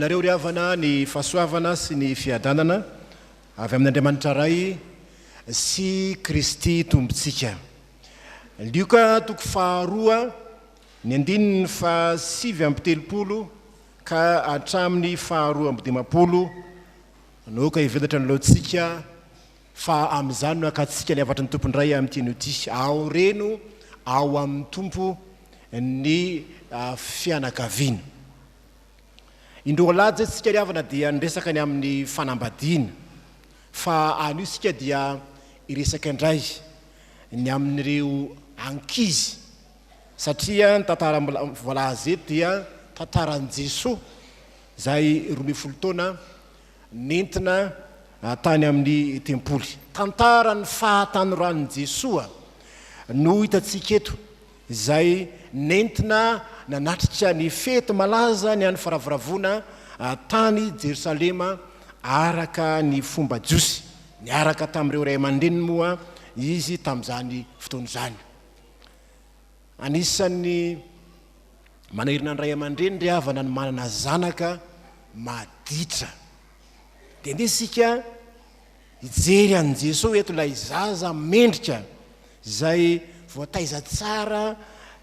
anareo ry havana ny fahasoavana sy ny fiadanana avy amin'Andriamanitra Ray sy Kristy Tompontsika. Lioka toko faharoa ny andininy faha-39 ka hatramin'ny faha-52 no aoka hivelatra ny lohantsika fa amin'izany no hakantsika ny hafatry ny Tompo indray amin'ity anio ity. Aoreno ao amin'ny Tompo ny fianakaviana. Indroa lahy isika ry havana dia niresaka ny amin'ny fanambadiana, fa anio isika dia hiresaka indray ny amin'ireo ankizy, satria ny tantara voalaza eto dia tantaran'i Jesoa izay 12 taona nentina tany amin'ny tempoly. Tantaran'ny fahatanoran'i Jesoa no hitantsika eto, izay nentina nanatrika ny fety malaza ny Andro Faravoravoana tany Jerosalema araka ny fomba jiosy. Niaraka tamin'ireo ray aman-dreniny moa izy tamin'izany fotoana izany. Anisan'ny manahirana ny ray aman-dreny ry havana ny manana zanaka maditra. Dia ndeha isika hijery an'i Jesoa eto ilay zaza mendrika izay voataiza tsara,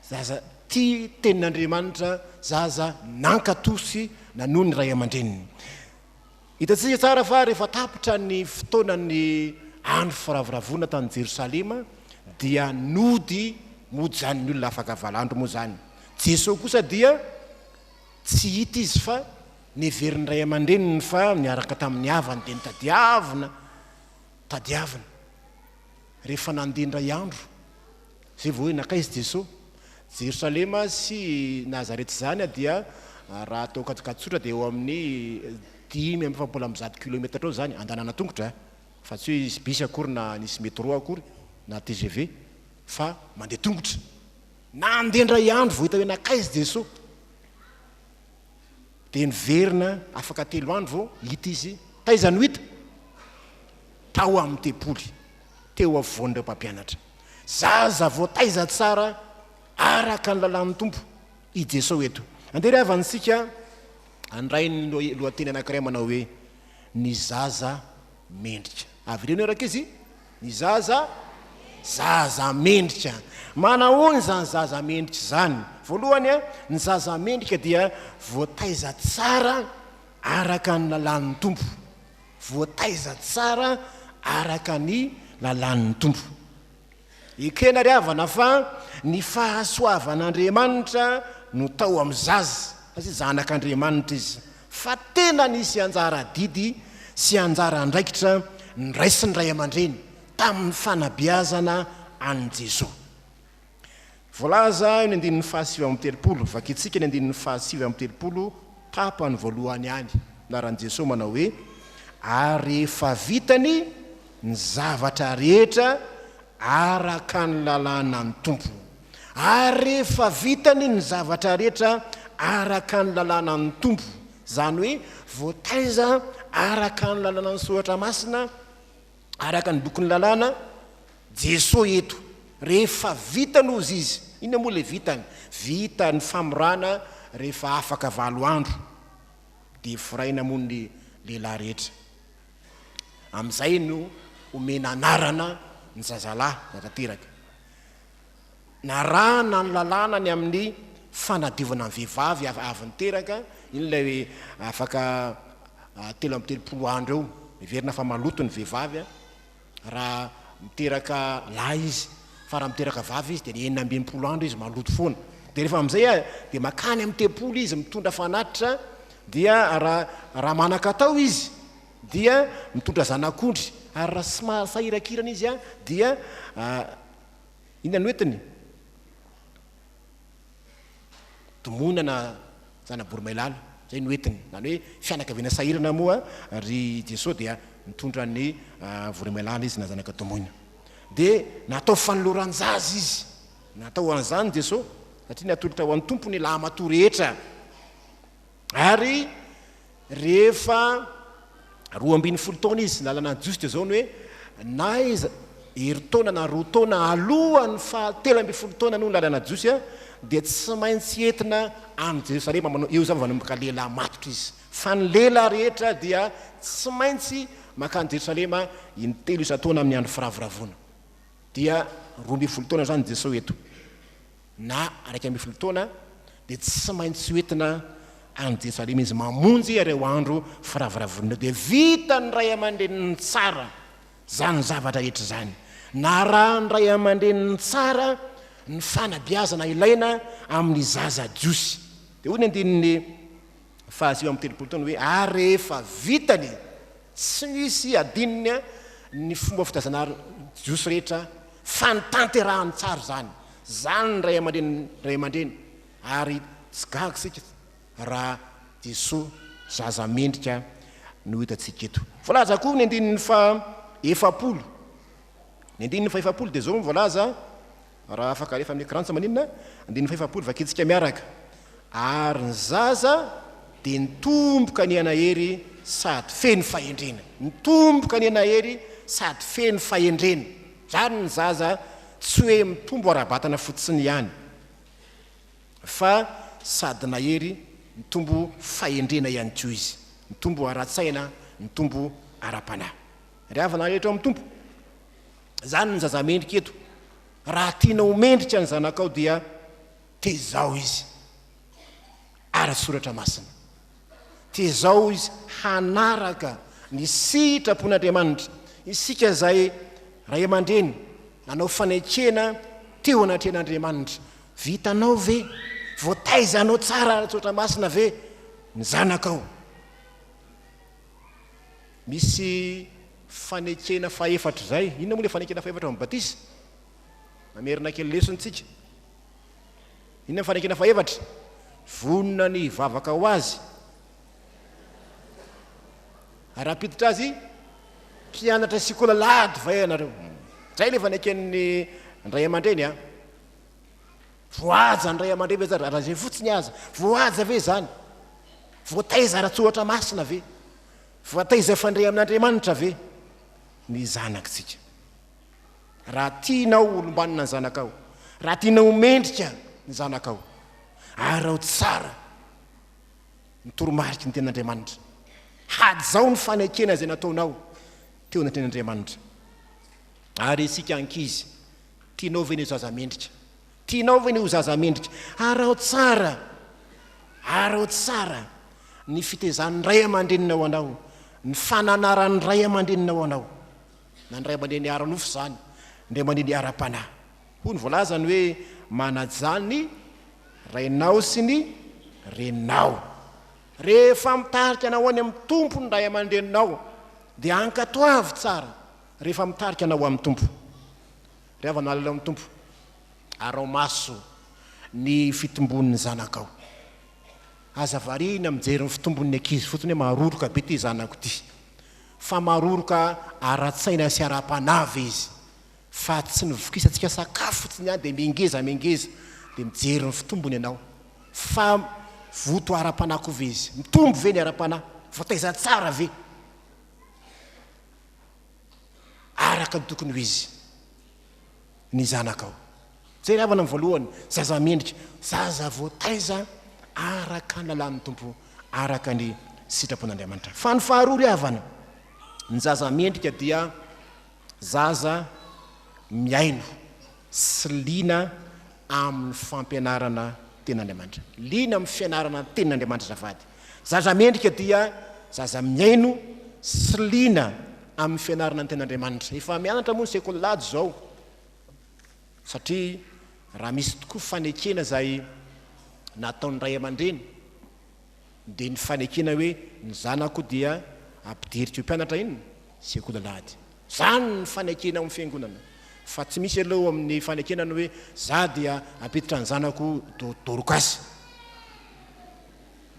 zaza tia tenin'Andriamanitra, zaza nankatò sy nanoa ny ray aman-dreniny. Hitantsika tsara fa rehefa tapitra ny fotoanan'ny andro firavoravoana tany Jerosalema dia nody mody izany ny olona afaka valandro moa izany. Jesoa kosa dia tsy hita izy fa neverin'ny ray aman-dreniny fa niaraka tamin'ny havany dia notadiavina, tadiavina. Rehefa nandeha indray andro Zay vao hoe nankaiza Jesoa? Jerosalema sy Nazareth izany dia raha atao kajikajy tsotra dia eo amin'ny 145 kilometatra eo izany, andehanana tongotra fa tsy hoe hisy bus akory na nisy metro akory na tgv fa mandeha tongotra. Nandeha indray andro vao hita hoe nankaiza Jesoa. Dia niverina afaka telo andro vao hita izy. Taiza no hita? Tao amin'ny tempoly, teo afovoan'ireo mpampianatra. Zaza voataiza tsara araka ny lalàn'ny Tompo i Jesoa eto. Andeha ry havana isika handray ny lohateny anankiray manao hoe Ny zaza mendrika. Avereno eo rankizy, ny zaza zaza mendrika. Manahoana izany zaza mendrika izany? Voalohany, ny zaza mendrika dia voataiza tsara araka ny lalàn'ny Tompo. Voataiza tsara araka ny lalàn'ny Tompo. Ekena ry havana fa ny fahasoavan'Andriamanitra no tao amin'ny zaza, satria zanak'Andriamanitra izy. Fa tena nisy anjara adidy sy anjara andraikitra noraisin'ny ray aman-dreny tamin'ny fanabeazana an'i Jesoa. Voalaza eo ny andininy faha-39, vakintsika ny andininy faha-39 tapany voalohany ihany, anaran'i Jesoa manao hoe, Ary rehefa vitany ny zavatra rehetra araka ny lalànan'ny Tompo. Ary rehefa vitany ny zavatra rehetra araka ny lalànan'ny Tompo, izany hoe voataiza araka ny lalànan'ny Soratra Masina, araka ny bokin'ny lalàna, Jesoa eto, rehefa vitany hozy izy, inona moa ilay vitany? Vita ny famorana rehefa afaka valo andro, dia foraina moa ny lehilahy rehetra. Amin'izay no omena anarana ny zazalahy vao tanteraka. Narahana ny lalàna ny amin'ny fanadiovana ny vehivavy avy niteraka, iny ilay hoe afaka 33 andro eo, heverina fa maloto ny vehivavy raha miteraka lahy izy, fa raha miteraka vavy izy dia ny 66 andro izy maloto foana. Dia rehefa amin'izay dia makany amin'ny tempoly izy mitondra fanatitra, dia raha raha manan-katao izy dia mitondra zanak'ondry, ary raha somary sahirankirana izy dia inona no entiny? Domoina na zana-boromailala, izay no entiny. Izany hoe fianakaviana sahirana moa ry Jesoa dia nitondra ny voromailala izy na zanaka domoina. Dia natao fanoloran-jaza izy. Natao an'izany Jesoa satria natolotra ho an'ny Tompo ny lahimatoa rehetra. Ary rehefa 12 taona izy, ny lalana jiosy dia izao ny hoe na iza herintaona na roa taona alohan'ny faha 13 taona aloha ny lalana jiosy dia tsy maintsy entina any Jerosalema manao eo izany vao manomboka lehilahy matotra izy. Fa ny lehilahy rehetra dia tsy maintsy mankany Jerosalema intelo isan-taona amin'ny andro firavoravoana. Dia 12 taona izany Jesoa eto, na 11 taona, dia tsy maintsy hoentina any Jerosalema izy mamonjy ireo andro firavoravoana ireo. Dia vitan'ny ray aman-dreniny tsara izany zavatra rehetra izany. Narahan'ny ray aman-dreniny tsara ny fanabeazana ilaina amin'ny zaza jiosy. Dia hoy ny andininy faha-39 taona hoe, Ary rehefa vitany, tsy nisy adinony ny fomba fitaizana jiosy rehetra, fa notanterahany tsara izany. Izany ny ray aman-dreny, ray aman-dreny. Ary tsy gaga isika raha Jesoa zaza mendrika no hitantsika eto. Voalaza koa ny andininy faha-40. Ny andininy faha-40 dia izao no voalaza, Raha afaka alefa amin'ny écran tsy maninona, andininy fahefapolo vakintsika miaraka. Ary ny zaza dia nitomboka niha-nahery sady feno fahendrena. Nitomboka niha-nahery sady feno fahendrena. Izany ny zaza tsy hoe mitombo ara-batana fotsiny ihany fa sady nahery mitombo fahendrena ihany koa izy. Mitombo ara-tsaina, mitombo ara-panahy. Ry havana rehetra ao amin'ny Tompo, Izany ny zaza mendrika eto. Raha tianao ho mendrika ny zanakao dia tezao izy ara-tsoratra masina. Tezao izy hanaraka ny sitrapon'Andriamanitra. Isika izay ray aman-dreny nanao fanekena teo anatrehan'Andriamanitra, vitanao ve? Voataizanao tsara ara-tsoratra masina ve ny zanakao? Misy fanekena fahefatra izay. Inona moa ilay fanekena fahefatra ao amin'ny batisa? Mamerina kely lesona isika. Inona ny fanekena fahefatra? Vonona ny hivavaka ho azy. Ary hampiditra azy mpianatra sekoly alahady va ianareo? Izay ilay faneken'ny ray aman-dreny a. Voahaja ny ray aman-dreny ve zany? Raha izay fotsiny aza, voahaja ve izany? Voataiza ara-tsoratra masina ve? Voataiza hifandray amin'Andriamanitra ve ny zanakitsika? Raha tianao ho olom-banona ny zanakao, raha tianao ho mendrika ny zanakao, araho tsara ny toromariky ny Tenin'Andriamanitra. Hajao ny fanekena izay nataonao teo anatrehan'Andriamanitra. Ary isika ankizy, tianao ve ny ho zaza mendrika? Tianao ve ny ho zaza mendrika? Araho tsara, araho tsara ny fitezan'ny ray aman-dreninao anao, ny fananaran'ny ray aman-dreninao anao, na ny ray aman-dreny ara-nofo izany, ny ray aman-dreny ara-panahy. Hoy ny voalazany hoe, Manajà ny rainao sy ny reninao. Rehefa mitarika anao any amin'ny Tompo ny ray aman-dreninao, dia ankatoavy tsara rehefa mitarika anao ho amin'ny Tompo. Ry havana alina ao amin'ny Tompo, araho maso ny fitombon'ny zanakao. Aza variana mijery ny fitombon'ny ankizy fotsiny hoe maroroka be ity zanako ity. Fa maroroka ara-tsaina sy ara-panahy ve izy? Fa tsy ny vokisantsika sakafo fotsiny ihany dia mihengeza mihengeza dia mijery ny fitombony ianao. Fa voto ara-panahy koa ve izy? Mitombo ve ny ara-panahy? Voataiza tsara ve? Araka ny tokony ho izy ny zanakao. Izay ry havana ny voalohany, zaza mendrika, zaza voataiza araka ny lalàn'ny Tompo, araka ny sitrapon'Andriamanitra. Fa ny faharoa ry havana, ny zaza mendrika dia zaza mihaino sy liana amin'ny fampianarana tenin'Andriamanitra. Liana amin'ny fianarana ny tenin'Andriamanitra azafady. Zaza mendrika dia zaza mihaino sy liana amin'ny fianarana ny tenin'Andriamanitra. Efa mianatra moa ny sekoly alahady izao satria raha misy tokoa fanekena izay nataon'ny ray aman-dreny dia ny fanekena hoe ny zanako dia ampidiriko ho mpianatra inona? Sekoly alahady. Izany ny fanekena ao amin'ny fiangonana. Fa tsy misy aloha ao amin'ny fanekena ny hoe za dia hampiditra ny zanako Dorokasy.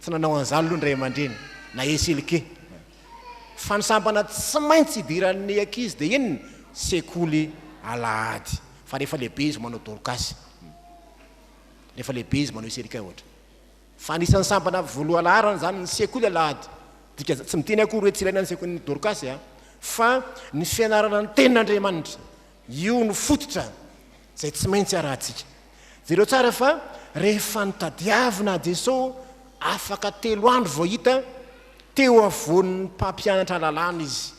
Tsy nanao an'izany aloha ny ray aman-dreny na SLK. Fa ny sampana tsy maintsy idiran'ny ankizy dia inona? Sekoly alahady. Fa rehefa lehibe izy manao Dorokasy. Rehefa lehibe izy manao SLK ohatra. Fa anisan'ny sampana voaloha laharana izany ny sekoly alahady. Dika, tsy miteny akory hoe tsy ilaina ny sekolin'ny Dorkasy a, fa ny fianarana ny tenin'Andriamanitra, io no fototra izay tsy maintsy arahantsika. Jereo tsara fa rehefa notadiavina Jeso afaka telo andro vao hita. Teo afovoan'ny mpampianatra lalàna izy.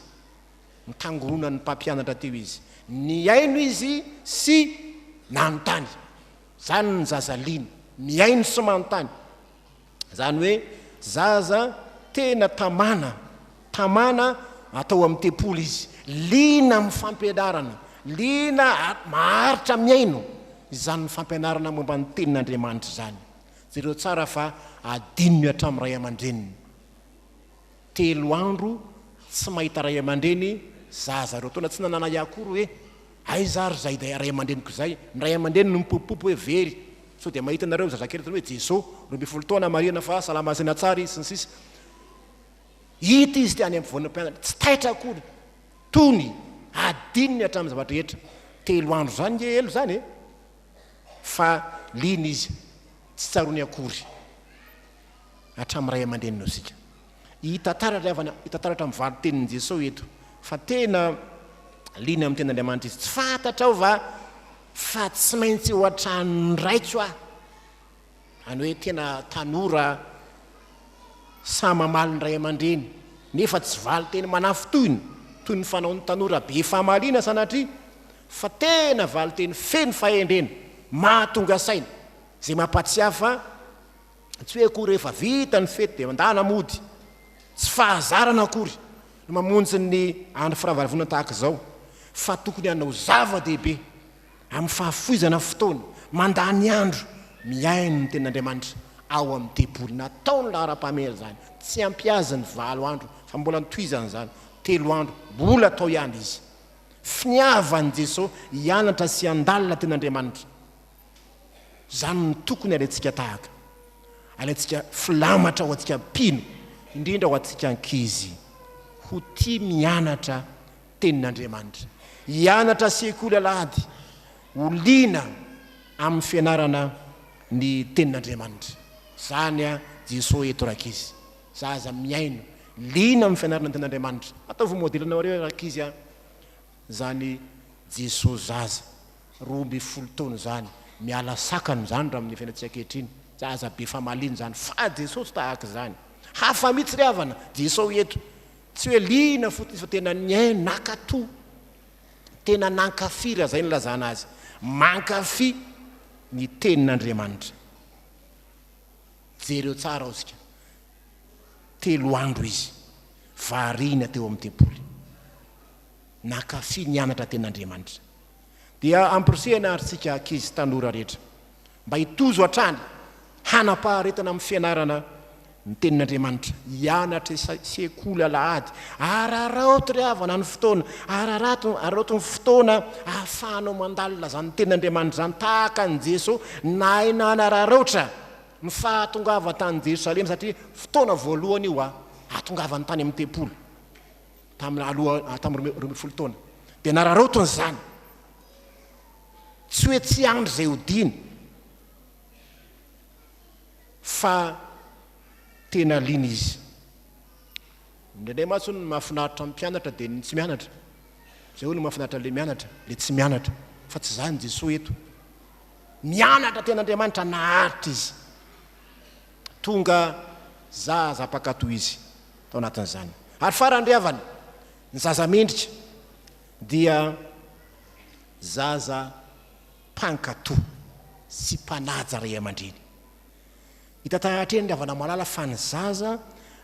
Nitangoronan'ny mpampianatra teo izy. Nihaino izy sy nanontany. Izany ny zaza liana. Mihaino sy manontany. Izany hoe zaza tena tamana, tamana atao amin'ny tempoly izy. Liana amin'ny fampianarana, liana ary maharitra mihaino izany fampianarana momba ny tenin'Andriamanitra izany. Jereo tsara fa adinony hatramin'ny ray aman-dreniny. Telo andro tsy mahita ray aman-dreny zaza roa taona, tsy nanana ahiahy akory hoe aiza ary izay ray aman-dreniko izay. Ny ray aman-dreny no mipopopopo hoe very, sao dia mahita anareo ny zazakely atao hoe Jeso, 12 taona, marihana fa salama saina tsara izy sy ny sisa. Hita izy tany ampovoan'ny mpianatra, tsy taitra akory, tony, adinony hatramin'ny zavatra rehetra. Telo andro izany nge ela izany e! Fa liana izy, tsy tsaroany akory. Hatramin'ny ray aman-dreninao isika. Hita taratra ry havana, hita taratra amin'ny valin-tenin'i Jesoa eto fa tena liana amin'ny tenin'Andriamanitra izy. Tsy fantatrao va fa tsy maintsy eo an-tranon'ny Raiko aho? Izany hoe tena tanora sahy mamaly ny ray aman-dreny, nefa tsy valin-teny manafintohina toy ny fanaon'ny tanora be famaliana sanatria, fa tena valin-teny feno fahendrena, mahatonga saina, izay mampatsiahy fa Tsy hoe akory rehefa vita ny fety dia mandana mody. Tsy fahazarana akory no mamonjy ny andro firavoravoana tahaka izao fa tokony hanao zava-dehibe amin'ny fahafoizana fotoana, mandany andro mihaino ny tenin'Andriamanitra ao amin'ny tempoly. Nataony laharam-pahamehana izany. Tsy ampy azy ny valo andro fa mbola notohizany izany, telo andro, mbola tao ihany izy. Finiavan'i Jesoa hianatra sy handalina tenin'Andriamanitra. Izany no tokony alaintsika tahaka, alaintsika filamatra ho antsika mpino, indrindra ho antsika ankizy, ho tia mianatra Tenin'Andriamanitra, hianatra sekoly alahady, ho liana amin'ny fianarana ny Tenin'Andriamanitra. Izany a Jesoa eto rankizy, zaza mihaino, liana amin'ny fianarana ny Tenin'Andriamanitra. Ataovy modelinareo rankizy a izany Jesoa zaza. 12 taona izany, miala sakana izany raha amin'ny fiainantsika ankehitriny, zaza be famaliana izany, fa Jesoa tsy tahaka izany, hafa mihitsy ry havana, Jesoa eto, tsy hoe liana fotsiny izy fa tena nihaino, nankato, tena nankafy raha izay no ilazana azy, mankafy ny tenin'Andriamanitra. Jereo tsara ao isika, telo andro izy variana teo amin'ny tempoly, nankafy nianatra tenin'Andriamanitra. Dia ampirisihana ary tsika ankizy sy tanora rehetra mba hitozo hatrany hanam-paharetana amin'ny fianarana ny Tenin'Andriamanitra, hianatra sekoly alahady, araraoty ry havana ny fotoana, ararato, araraoty ny fotoana ahafahanao mandalina izany Tenin'Andriamanitra izany tahaka an'i Jesoa nahay nanararaotra ny fahatongavany tany Jerosalema satria fotoana voalohany io ahatongavany tany amin'ny tempoly. tamin'ny aloha tamin'ny 12 taona dia nararaotiny izany, tsy hoe tsy andry izay hodiany fa tena liana izy. Indraindray mantsy hono ny mahafinaritra ny mpianatra dia ny tsy mianatra, izay hono mahafinaritra an'ilay mianatra, ilay tsy mianatra, fa tsy izany Jesoa eto. Mianatra tena Andriamanitra naharitra izy, tonga zaza mpankatò izy. tao anatin'izany. Ary farany ry havana, ny zaza mendrika dia zaza mpankato sy mpanaja ray aman-dreny. Hita taratra eny ry havana malala fa ny zaza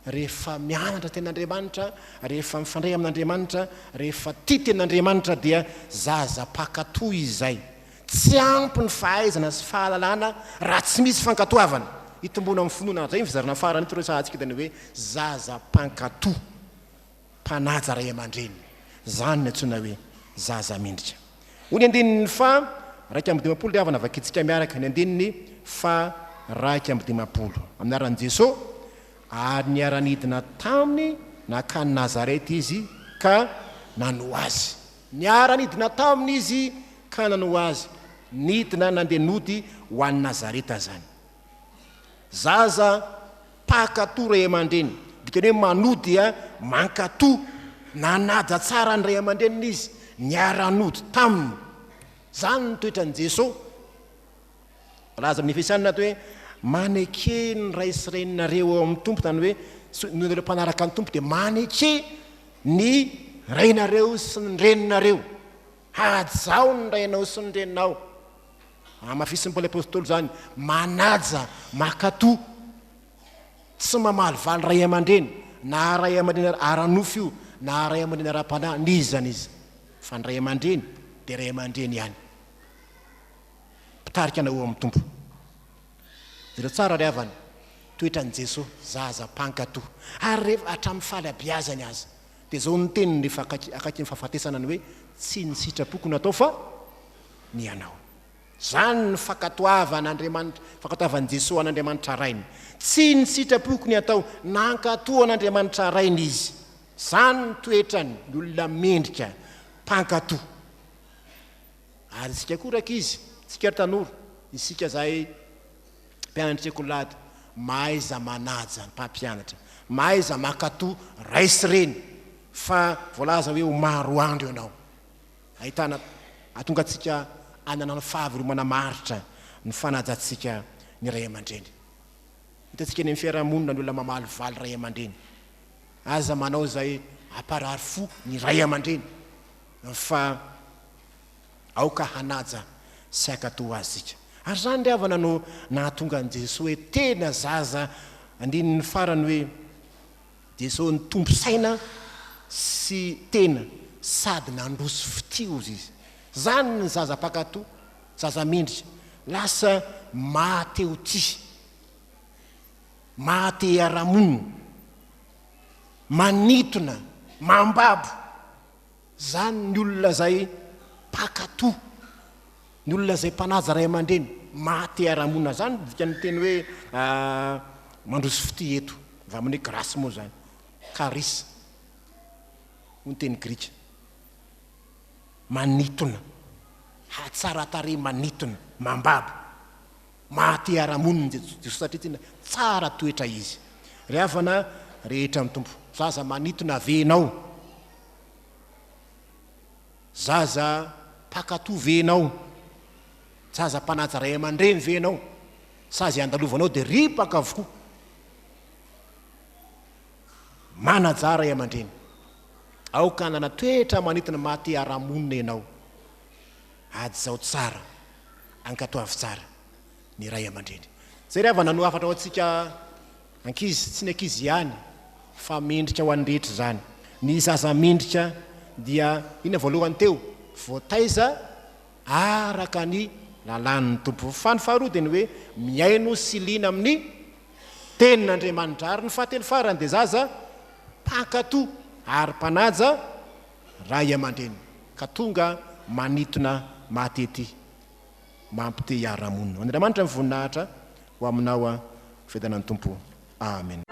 rehefa mianatra tenin'Andriamanitra, rehefa mifandray amin'Andriamanitra, rehefa tia tenin'Andriamanitra dia zaza mpankato izy izay. Tsy ampy ny fahaizana sy fahalalana raha tsy misy fankatoavana. Hitomboana amin'ny finoana indray ny fizarana farany eto resahantsika dia ny hoe zaza mpankato, mpanaja ray aman-dreny. Izany no antsoina hoe zaza mendrika. Hoy ny andininy faha 51 ry havana vakintsika miaraka ny andininy faha 51. Amin'ny anaran'i Jesoa, ary niara-nidina taminy nankany Nazareta izy ka nanoa azy. Niara-nidina taminy izy ka nanoa azy. Nidina nandeha nody ho any Nazareta izany. Zaza mpankatò ray aman-dreny. Dikany hoe manoa dia mankatò. Nanaja tsara ny ray aman-dreniny izy. Niara-nody taminy. Izany no toetran'i Jesoa. Milaza amin'ny Efesiana ato hoe, Maneke ny ray sy reninareo ao amin'ny Tompo, izany hoe Noho ianareo mpanaraka ny Tompo dia maneke ny rainareo sy ny reninareo. Hajao ny rainao sy ny reninao. Hamafisin'i Paoly Apostoly izany, manaja, mankatò, tsy mamalivaly ray aman-dreny, na ray aman-dreny ara-nofo io, na ray aman-dreny ara-panahy, n'iza n'iza. Fa ny ray aman-dreny dia ray aman-dreny ihany. Mpitarika anao eo amin'ny Tompo. Jereo tsara ry havana, toetran'i Jesoa, zaza mpankatò. Ary rehefa hatramin'ny fahalehibeazany aza, dia izao no teniny rehefa akaiky akaikin'ny fahafatesana ny hoe, Tsy ny sitrapoko no atao fa ny anao. Izany ny fankatoavan'Andriamanitra, fankatoavan'i Jesoa an'Andriamanitra Rainy. Tsy ny sitrapoko ny atao, nankatò an'Andriamanitra Rainy Izy. Izany ny toetrany, ny olona mendrika, mpankatò. Ary isika koa rankizy, isika ry tanora, isika izay mpianatry sekoly mahaiza manaja ny mpampianatra, mahaiza mankatò ray sy reny, fa voalaza hoe ho maro andro ianao. Ahitana, hahatonga antsika hanana ny fahavelomana maharitra ny fanajantsika ny ray aman-dreny. Hitantsika eny amin'ny fiarahamonina ny olona mamalivaly ray aman-dreny. Aza manao izay hamparary fo ny ray aman-dreny fa aoka hanaja sy hankatò azy isika. Ary izany ry havana no nahatonga an'i Jesoa hoe tena zaza, andininy farany hoe, Jesoa nitombo saina sy tena sady nandroso fitia hozy izy. Izany ny zaza mpankatò, zaza mendrika, lasa maha-te ho tia, maha-te hiara-monina, manintona, mambabo. Izany ny olona izay mpankatò, ny olona izay mpanaja ray aman-dreny, maha-te hiara-monina. Izany no dikan'ny teny hoe mandroso fitia eto, avy amin'ny hoe grâce moa izany, charis hoy ny teny grika. Manintona, hatsara tarehy manintona, mambabo, maha-te hiara-monina Jesosy satria tena tsara toetra Izy. Ry havana rehetra amin'ny Tompo, zaza manintona ve ianao? Zaza mpankatò ve ianao? Zaza mpanaja ray aman-dreny ve ianao? Sa izay andalovanao dia ripaka avokoa? Manajà ray aman-dreny. Aoka hanana toetra manintona maha te hiara-monina ianao. Hajao tsara, ankatoavy tsara ny ray aman-dreny. Izay ry havana no hafatra ho antsika ankizy, tsy ny ankizy ihany fa mendrika ho an'ny rehetra izany. Ny zaza mendrika dia inona voalohany teo? Voataiza araka ny lalàn'ny Tompo. Fa ny faharoa dia ny hoe mihaino sy liana amin'ny tenin'Andriamanitra. Ary ny fahatelo farany dia zaza mpankatò ary mpanaja ray aman-dreny ka tonga manintona mahatety mampite hiara-monina. Ho an'Andriamanitra ny voninahitra, ho aminao fiadanan'ny Tompo. Amen.